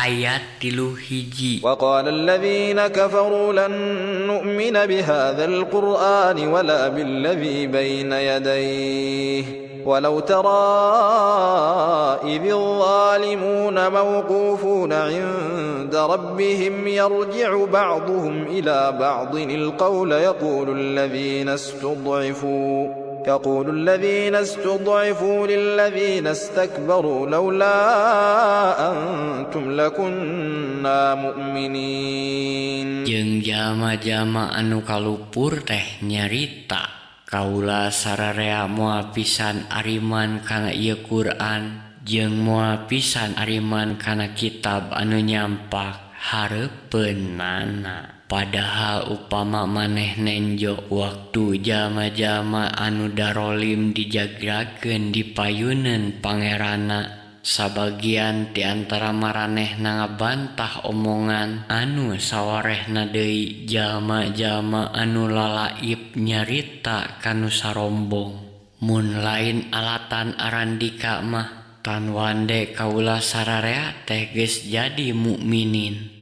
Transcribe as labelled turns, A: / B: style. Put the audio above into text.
A: ayat 31.
B: وقال الذين كفروا لن نؤمن بهذا القرآن ولا بالذي بين يديه ولو ترى إذ الظالمون موقوفون عند ربهم يرجع بعضهم إلى بعض القول يقول الذين استضعفوا للذين استكبروا لولا أنتم لكنا مؤمنين.
A: Jeung jalma-jalma anu kalupur teh nyarita, "Kaula sararea moal pisan ariman kana ieu Quran jeung moal pisan ariman kana kitab anu nyampak hareupeunana." Padahal upama maneh nenjo waktu jalma-jalma anu darolim dijagrakeun di payuneun Pangeranna, sabagian ti antara maranehna ngabantah omongan anu sawarehna deui. Jalma-jalma anu lalaib nyarita ka nu sarombong, "Mun lain alatan arandika mah, tan wande kaula sararea teh geus jadi mukminin."